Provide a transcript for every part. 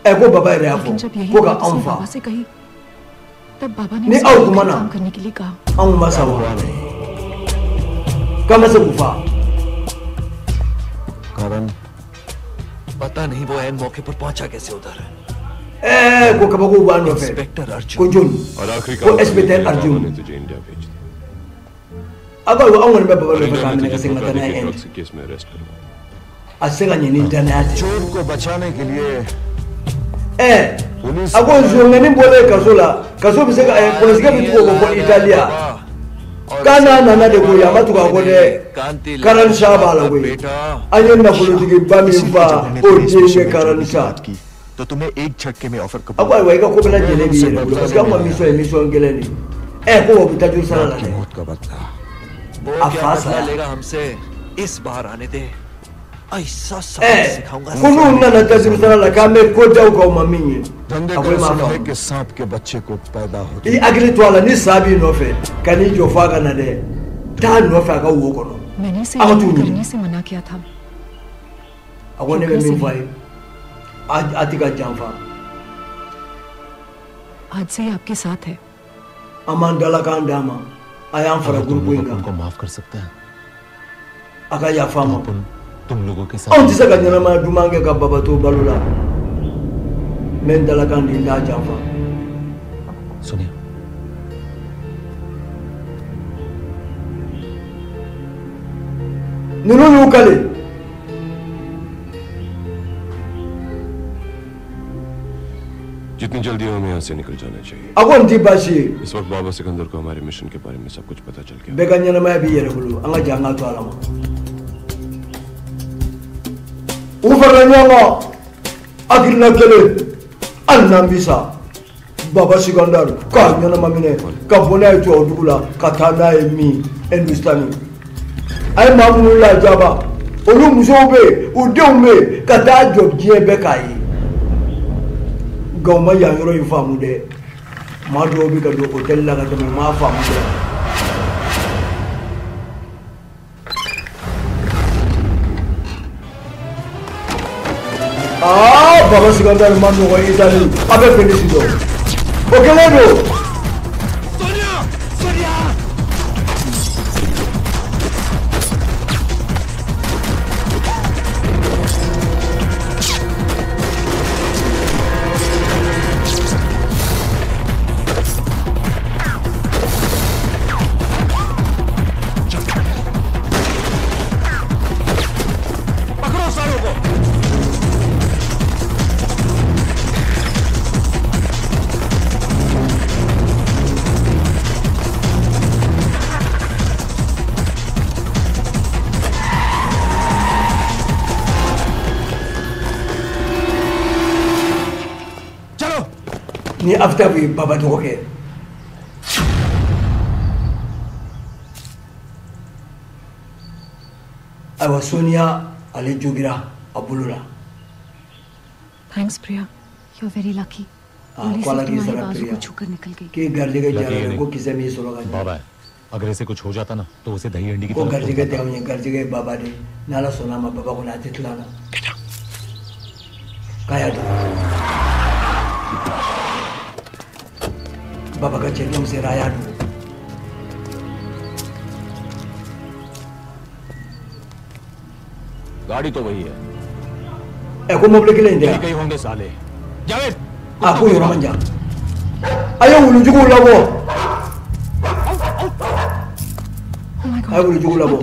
Ɛ ko baba yɛrɛ y'a fɔ ko ka anw fa ni aw kuma na anw ma sa wa k'an bɛ se k'u fa. पता नहीं वो ऐन मौके पर पहुंचा कैसे उधर. Ko kabako b'a nɔfɛ ko jɔn ko inspecteur Arjun. A ko ayiwa anw kɔni bɛ baba nɔfɛ k'a minɛ ka segin ka taa n'a ye Inde. A tɛ se ka ɲɛ ni danaya tɛ. A ko zonkɛnin bɔlen kaso la kaso bɛ se ka polisikɛ bɛ tugu o kɔ fɔ Italiya k'a n'a nana de koyi a ma tugu a kɔ dɛ. Karan Shah b'a la koyi an ye nafolotigiba min fa o den bɛ Karan Shah. तो तुम्हें एक झटके में offer a ko ayiwa i ka ko bɛɛ lajɛlen b'i yɛrɛ bolo parce que anw ka mission ye mission gɛlɛn de ye. Ko wa u bɛ taa joli sara la dɛ. A fa saya. Ko n'u nana tajuru sara la k'an bɛ ko da u kan u ma min ye. A ko e m'a faamu. I hakili to a la ni sa b'i nɔfɛ ka n'i jɔ f'a ka na dɛ taa nɔfɛ a ka wo kɔnɔ. A ka t'u ɲini. A ko ne bɛ min fɔ a ye a tɛ ka janfa. आज से आपके साथ है. An b'an dalakan d'a ma a y'an fara groupe in kan. A ka yafa an ma. Anw tɛ se ka ɲɛnamaya duman kɛ ka baba to balo la. N bɛ n dalakan di n t'a janfa. Ninnu y'u kale. जितनी जल्दी हमें यहाँ से निकल जाना चाहिए. A ko nin tɛ baasi ye. इस वक्त बाबा सिकंदर को हमारे मिशन के बारे में सब कुछ पता चल गया. Bɛɛ ka ɲɛnamaya b'i yɛrɛ bolo an ka jɛ an k'a to Ala ma. U farala ɲɔgɔn kan hakilina kelen hali n'an bi sa Baba Sikandar k'a ɲɛnama minɛ ka bɔ n'a ye tubabu dugu la ka taa n'a ye min Hindustani. A ye maa minnu lajaba olu musow bɛ yen u denw bɛ yen ka taa jɔ diɲɛ bɛɛ k'a ye. Nka u ma yan yɔrɔ in faamu dɛ. Maa dɔw bɛ ka don hôtel la ka tɛmɛ u m'a faamu dɛ. Baba Sikandar ma nɔgɔ Itali a bɛ Venise dɔn. O kɛlen don. Ni Aftab ye baba dɔgɔkɛ. Ayiwa Sonia ale jogira a bolo la. Thanks Priya, you are very lucky. Ko Ala k'i sara Priya. K'e garijɛgɛ diyara dɛ ko kisɛ m'i sɔrɔ ka ɲɛ. बाबा अगर ऐसे कुछ हो जाता ना तो उसे दही हंडी की ko garijɛgɛ tɛ anw ye garijɛgɛ ye baba de ye n'Ala sɔnna a ma baba kɔni a tɛ tila an na. K'a y'a dɔn. Baba ka cɛdenw sera a y'a dun. गाड़ी तो वही है. Ko mobili kelen in tɛ yan. कहीं होंगे साले. Javed. A ko yɔrɔ man jan. A ye wulujuguw labɔ. A ye wulujuguw labɔ.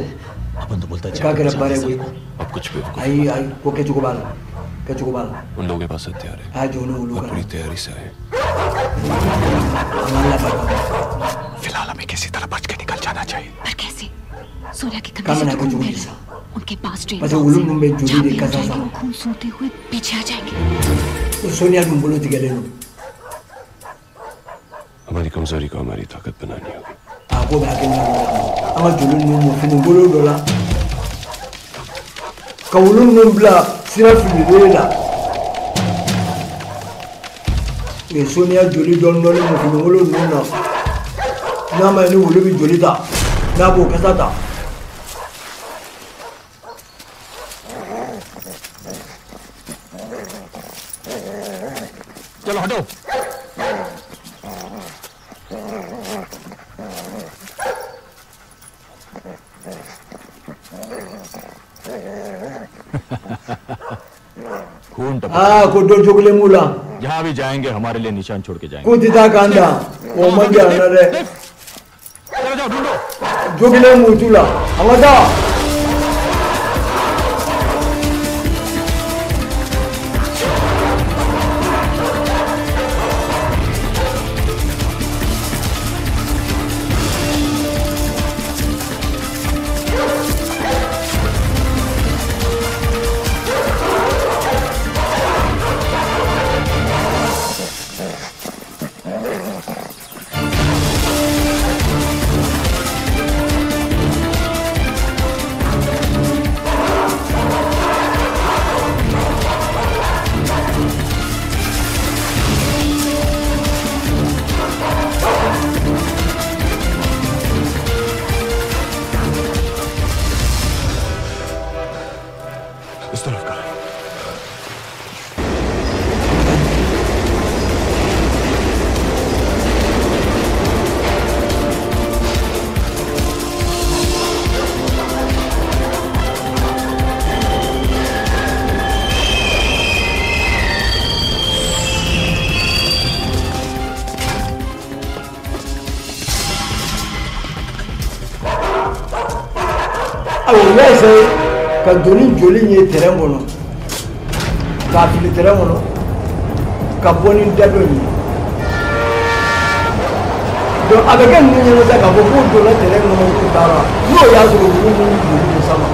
अपन तो बोलता k'a kɛra baara ye koyi. अब कुछ भी Ayi ayi ko kɛcogo b'a la. Kɛcogo b'a la. उन लोगों के पास हथियार है. A y'a jɔ ni wulu और kana. पूरी तैयारी से आए. An k'an labɛn. फिलहाल हमें किसी तरह बच के निकल जाना चाहिए. पर कैसे? सोनिया के K'an कमरे से bɛna तो kɛ खून cogo बह di रहा sa? है. उनके पास train Parce que wulu ninnu bɛ joli de kasa जाएंगे sama. वो खून सूंघते हुए पीछे आ जाएंगे. Ko Sonia dun bolo tigɛlen don. हमारी कमजोरी को हमारी ताकत बनानी होगी. A ko bɛ hakilina dɔ la. An ka joli ninnu mɔ finigolo dɔ la. Ka wulu ninnu bila sira fililen la. U ye Sonia joli dɔɔni dɔɔni mɔ finigolo ninnu na. N'a ma ɲi ni wulu bɛ joli ta n'a b'o kasa ta. चलो हटो। खून टपक। Aa ko dɔ jogilen b'u la. जहाँ भी जाएंगे हमारे लिए निशान छोड़ के जाएंगे। K'u tɛ taa k'an dan o man jan na dɛ. चलो जाओ ढूंढो। Jogilen b'u t'u la an ka taa. इस तरफ का Ayiwa u y'a essayer ka doni joli in ye terrain kɔnɔ k'a fili terrain kɔnɔ ka bɔ ni da dɔ in ye donc a bɛ kɛ ninnu ɲɛna sa k'a fɔ k'u donna terrain kɔnɔ k'u taara n'o y'a sɔrɔ olu b'u joli de sama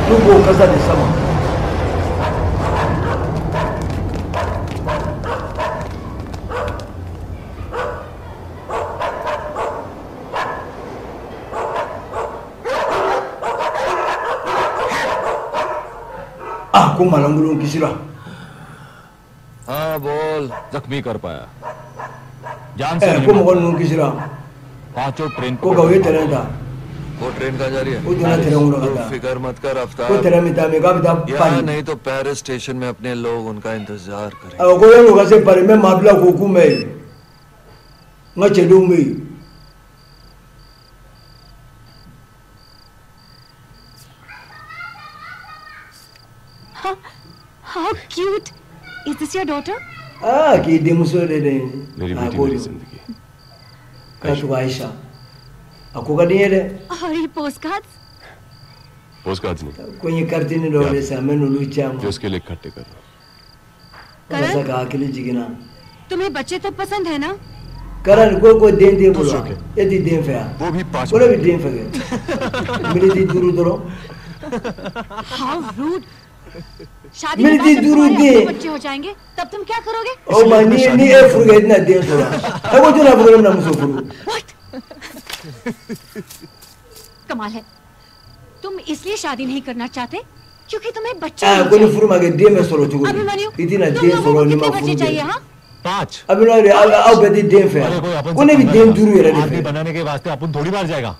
n'u b'o kasa de sama. Ah ko malankolon kisira. हाँ बोल। जख्मी कर पाया जान से Ko mɔgɔ ninnu kisira. पांचों train Ko nka u ye terrain ta. वो ट्रेन कहाँ जा रही है? U donna terrain kɔnɔ ka तू taa. फिक्र मत कर Ko Aftab. terrain bɛ taa min k'a bɛ taa यहाँ Paris. नहीं तो पेरिस स्टेशन में अपने लोग उनका इंतजार करेंगे। Ayiwa ko yanni u ka se Paris n bɛ maa bila k'o kunbɛn yen n ka cɛdenw bɛ yen. How cute! Is this your daughter? Aa k'i denmuso de ye. मेरी A बेटी ko मेरी don जिंदगी। K'a tɔgɔ Ayisa a ko ka di n ye dɛ. और ये postcards? Post cards नहीं Ko n ye karitini dɔw de san n bɛ n'olu ci a ma जो उसके लिए इकट्ठे कर रहा हूँ। Walasa ka hakili jiginna. तुम्हें बच्चे तो पसंद है ना? Karan ko den t'e bolo wa? E t'i den fɛ yan? वो भी पांच Ko ne bɛ den fɛ kɛ miniti 5 dɔrɔn. How rude! शादी के मिनटी बाद जब दूर तुम्हारे दे। अपने बच्चे हो जाएंगे तब तुम क्या करोगे? O ma ni e furu kɛ i tɛna den sɔrɔ wa? E ko jɔn b'a fɔ ko ne bɛna muso furu? What? कमाल है, तुम इसलिए शादी नहीं करना चाहते क्योंकि तुम्हें बच्चे Aa नहीं ko ni चाहिए। furu ma kɛ den bɛ sɔrɔ cogo di? Abhimanyu I tɛna तुम den लोगों sɔrɔ को n'i ma कितने बच्चे furu चाहिए kɛ. हाँ? 5। A bɛ n'aw de aw bɛɛ tɛ den fɛ अरे yan? कोई अपन Ko ne bɛ den 5 yɛrɛ de आदमी fɛ. बनाने के वास्ते अपन थोड़ी बार जाएगा।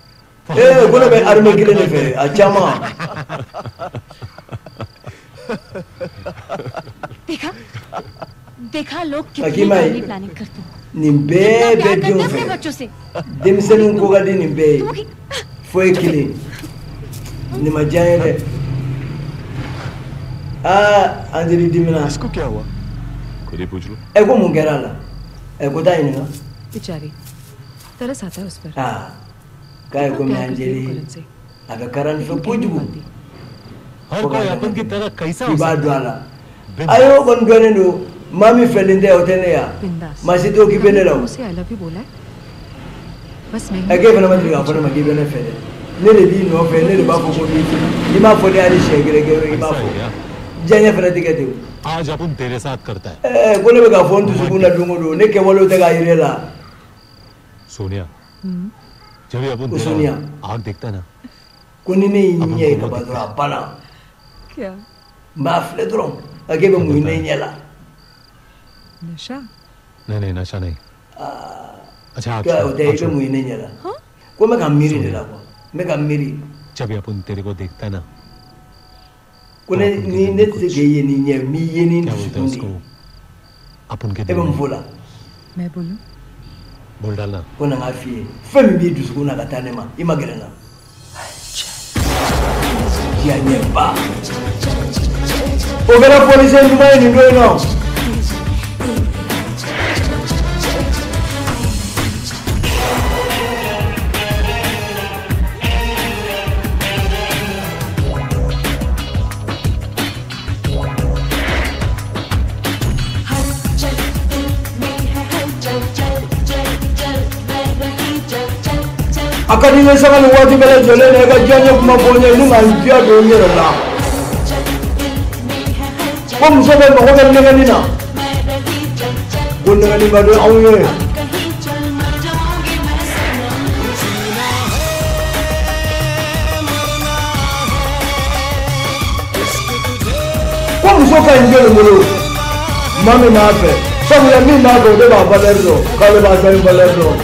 Ee ko ne bɛ armée kelen de fɛ a caman. देखा देखा लोग बाकी कितनी मैं- फैमिली प्लानिंग करते हैं, Nin bɛɛ कितना bɛ प्यार करते denw हैं अपने fɛ. बच्चों से। Denmisɛnninw ko ka di nin bɛɛ ye. तुम कि- Fo ye kelen. Nin ma diya n ye dɛ. Aa Anjali dimina. इसको क्या हुआ? खुद ही पूछ लो। Ɛ ko mun kɛra a la? Ɛ ko taa ɲininka. बेचारी तरस आता है उस पर। Aa k'a ye कितना komi प्यार करती है वो Anjali करण से, a bɛ Karan fɛ लेकिन कह नहीं kojugu. पाती। हर कोई अपन की तरह कैसा I हो b'a सकता don a la. है? Ayi o kɔni dɔnnen don maa min fɛlen tɛ o tɛ ne ya. बिंदास। Maa si t'o k'i bɛ ne la o. कभी उसे I love you बोला है? बस मैं Ɛ k'e fana ma deli k'a fɔ ne ma k'i bɛ ne fɛ dɛ. Ne de b'i nɔfɛ ne de b'a fɔ ko b'i fɛ. N'i m'a fɔ ne hali siɲɛ kelen kɛ i b'a ऐसा है fɔ. क्या? Diyaɲɛ fana tɛ kɛ ten o. आज अपन तेरे साथ करता है। Ɛɛ ko ne bɛ k'a fɔ n dusukun na don o don ne kɛwalew tɛ k'a yira e la. Sonia जब भी अपन वो तेरा सोनिया। आग देखता है ना Ko ni ne y'i ɲɛ ye ka ban dɔrɔn a banna. क्या N b'a filɛ dɔrɔn a k'e bɛ mun ne ɲɛ la. नशा? नहीं नहीं नशा नहीं। अच्छा आग Ko o छोड़, tɛ आग i bɛ छोड़। mun ne ɲɛ la. Ko n bɛ ka miiri de la quoi n bɛ ka miiri. जब भी अपन तेरे को देखता है ना Ko ne ni ne tɛ se k'e ye ni ɲɛ n b'i ye ni n क्या बोलते हैं dusukun de उसको ye. आप उनके E bɛ mun fɔ o la? मैं बोलूं? बोल डालना। Ko na n k'a f'i ye, fɛn min b'i dusukun na ka taa ne ma, i ma gɛrɛ n na. Diyaɲɛba o kɛra fɔlisen ɲuman ye nin don in na. A ka di n ye sanga ni waati bɛɛ lajɛlen na, i ka diyaɲɛ kuma fɔ n ye ni ka n diya don n yɛrɛ la. Ko muso bɛ mago bɛ nɛgɛnni na, ko nɛgɛnni ka di anw ye. Ko muso ka ɲi jɔnni bolo? Maa min b'a fɛ, sabula min b'a fɛ, o de b'a valeur dɔn, k'ale b'a ta in valeur dɔn.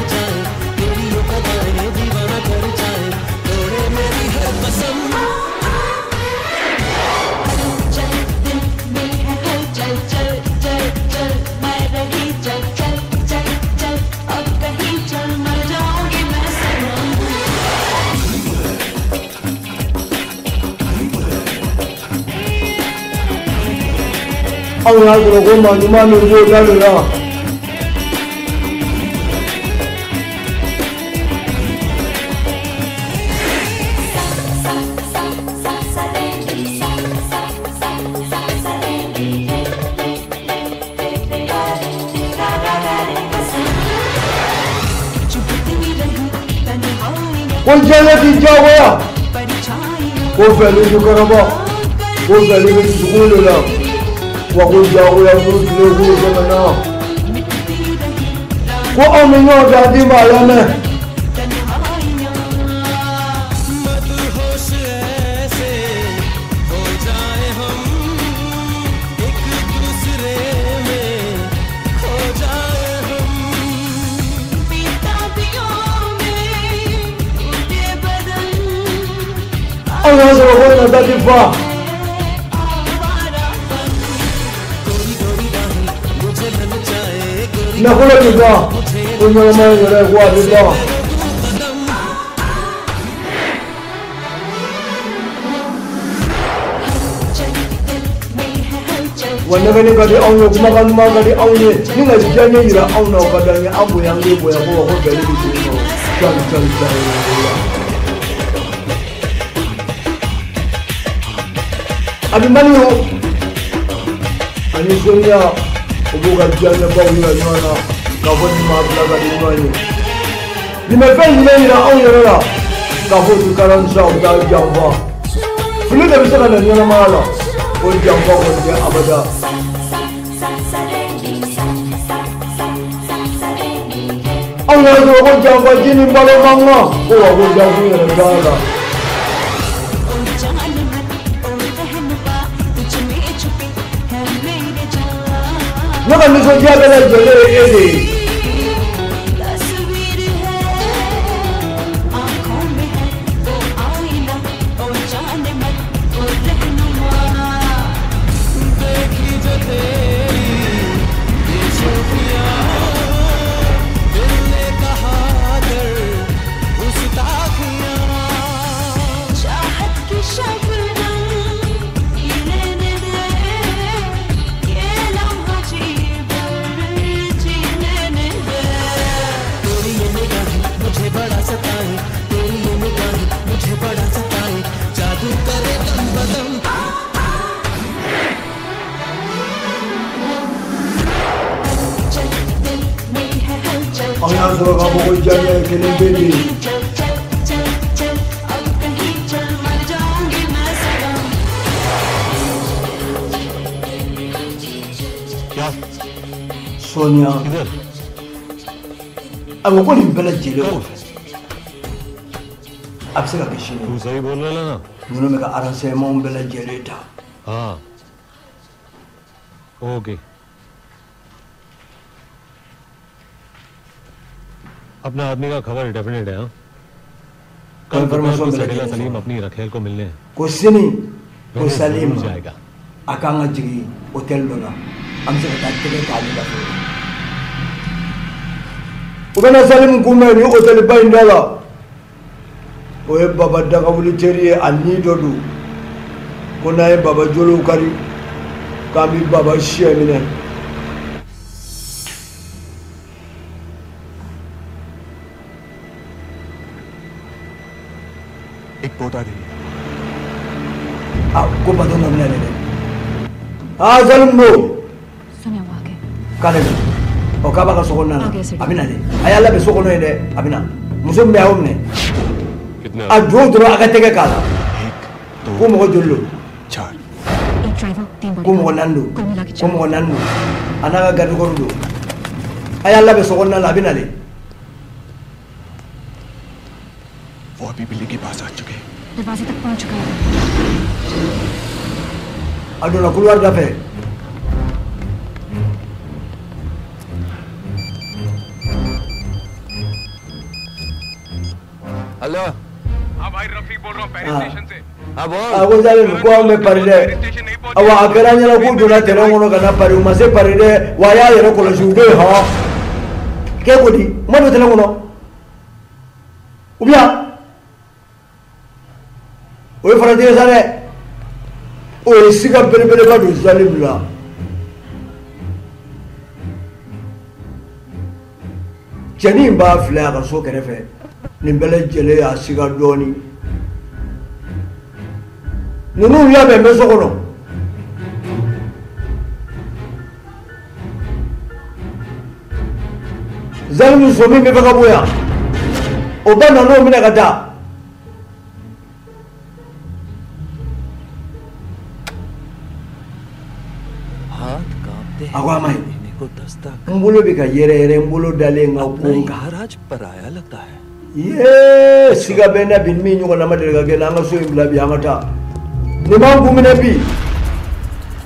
Anw y'a sɔrɔ ko maa ɲuman min b'o da de la. Ko diɲɛ t'i diyagoya, ko fɛli jukɔrɔba, ko fɛli bɛ dusukun de la. Wa ko diyagoya furu tile k'u tɛmɛna, ko anw ni ɲɔgɔn fɛ a ti maa lamɛn. Anw y'a sɔrɔ ko nata ti fa. Nafolo ti ban, ko ɲɛnamaya yɛrɛ ko a ti ban. Wa nɛgɛnni ka di anw ye, kumakan ɲuman ka di anw ye, ni ka diyaɲɛ yira anw na, o ka d'an ye. An bonya, an k'e bonya, ko wa ko bɛnni bɛ sigi kɔnɔ. Can can can. A bɛ mali o ani Sonia, o b'u ka diyaɲɛbaw yira ɲɔgɔn na k'a fɔ nin maa fila ka di ɲɔgɔn ye. Nin bɛ fɛn jumɛn yira anw yɛrɛ la? K'a fɔ u kana sa, u t'a janfa. Fili de bɛ se ka na ɲɛnamaya la, o janfa kɔni tɛ abada. Anw y'a sɔrɔ ko janfa ji ni balo man kan, ko wa ko janfu yɛrɛ t'a la. Ne ka nisɔndiya bɛɛ lajɛlen ye e de ye. Anw y'a sɔrɔ k'a fɔ ko diyaɲɛ ye kelen pe de ye. Sonia, ayiwa, ko nin bɛɛ lajɛlen kɔfɛ, a bɛ se ka kɛ sini. तू सही बोल रहा ना? Ninnu bɛ ka renseignement bɛɛ lajɛlen ta. हाँ, ओके। अपना आदमी का खबर डेफिनेट है। हाँ, कल दोपहर Confirmation को bɛɛ सकेला lajɛlen Salim sɔrɔ. अपनी रखेल को मिलने Ko sini, ko मैंने Salim जरूर जाएगा। a kan ka jigin hôtel dɔ la. An bɛ se ka taa tɛgɛ k'ale la fɔlɔ. U bɛna Salimu kunbɛn ni hôtel ba in da la. O ye Baba Dagawuli teri ye, a ni dɔ don. Ko n'an ye Baba jolow kari, k'an bɛ Baba siyɛ minɛ. एक बोट आ रही है. A ko bato nɔ bɛna dɛ. Aa, Salimu don. सुने वो आ गए. K'ale don. Ɔ, k'a b'a ka so kɔnɔna na. A bɛ na dɛ. A y'a labɛn so kɔnɔ yen dɛ, a bɛ na. Muso min bɛ yen, a y'o minɛ. कितने? A jo dɔrɔn, a ka tɛgɛ k'a la. Ko mɔgɔ joli don? चार. एक ड्राइवर, तीन Ko mɔgɔ naani don. कुल मिला के Ko चार. mɔgɔ naani don, a n'a ka garde corps don. A y'a labɛn so kɔnɔna la, a bɛ na dɛ. वो अभी बिल्ली के पास आ चुके हैं. दरवाजे तक पहुंच चुका है. A donna couloir da fɛ. Hello. हाँ भाई, रफीक बोल रहा हूँ पेरिस हाँ. स्टेशन से. हाँ, बोल. A ko Salimu, ko anw bɛ Paris dɛ. Awa, a kɛra an ɲɛna k'u donna terrain kɔnɔ ka na Paris, u ma se Paris dɛ. Wa a y'a yɛrɛ kɔlɔsi, u bɛ yen hɔn. K'e ko di, u ma don terrain kɔnɔ ou bien o ye farati ye sa dɛ. O ye siga belebeleba don Salimu la. Cɛnin b'a filɛ a ka so kɛrɛfɛ. Nin bɛɛ lajɛlen y'a siga dɔɔnin. Ninnu labɛn bɛ so kɔnɔ. Zalimu sɔmi bɛ fɛ ka bɔ yan, o bɛɛ nan'o minɛ ka taa. हाथ कांपते. A ko a ma ɲi. देने को Dastak. N bolo bɛ ka yɛrɛ yɛrɛ, n bolo dalen n ka अपना kon ही kan. घर आज पराया लगता है. Yee, siga bɛ n na bi, min ɲɔgɔnna ma deli ka kɛ n na. An ka so in bila bi, an ka taa. Nin b'an kun minɛ bi.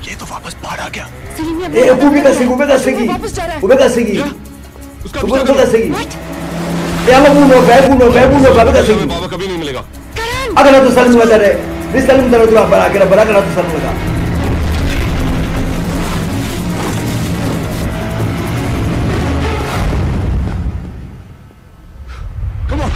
ये तो वापस बाहर आ गया. सलीम ये Ee, k'u bɛ ka segin, u bɛ ka segin. वापस जा रहा है. U bɛ ka segin. उसका U bɛ ka segin. What? Ee, an ka b'u nɔfɛ, a ye b'u nɔfɛ, a ye b'u nɔfɛ, a bɛ ka segin. बाबा कभी नहीं मिलेगा. करण. A kana to Salimu ka taa dɛ. Ni Salimu taara dɔrɔn, a bara, a kɛra bara. A kana to Salimu ka taa. Come on.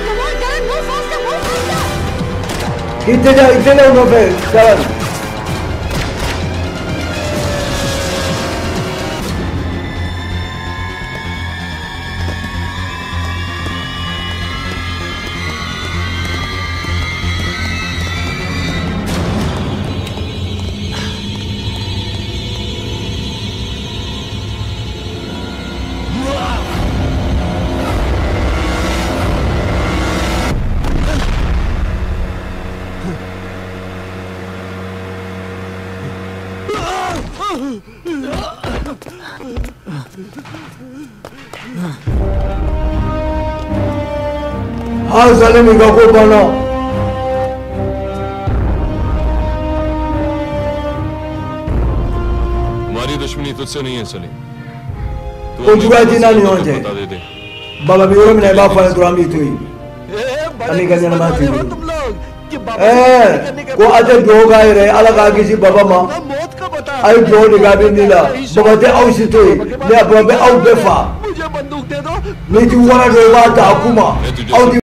Come on Karan, move faster, move faster. I teliya, i teliya u nɔfɛ, Karan. Aa, Salimu, i ka ko banna. हमारी दुश्मनी तुझसे नहीं है सलीम. तू कोई जुगाड़ जी ना नहीं हो जाए। बता दे दे. Baba bɛ yɔrɔ min na, i b'a fɔ an ye dɔrɔn, an b'i to yen, an b'i ka ɲɛnamaya to yen. Ɛɛ, ko a tɛ dugawu k'a yɛrɛ ye, Ala k'a kisi baba ma. A ye dugawu de kɛ, a bɛ nin la. Baba tɛ aw si to yen, mais baba bɛ aw bɛɛ fa. N'i ti wara dɔn, i b'a ta a ku ma aw ti.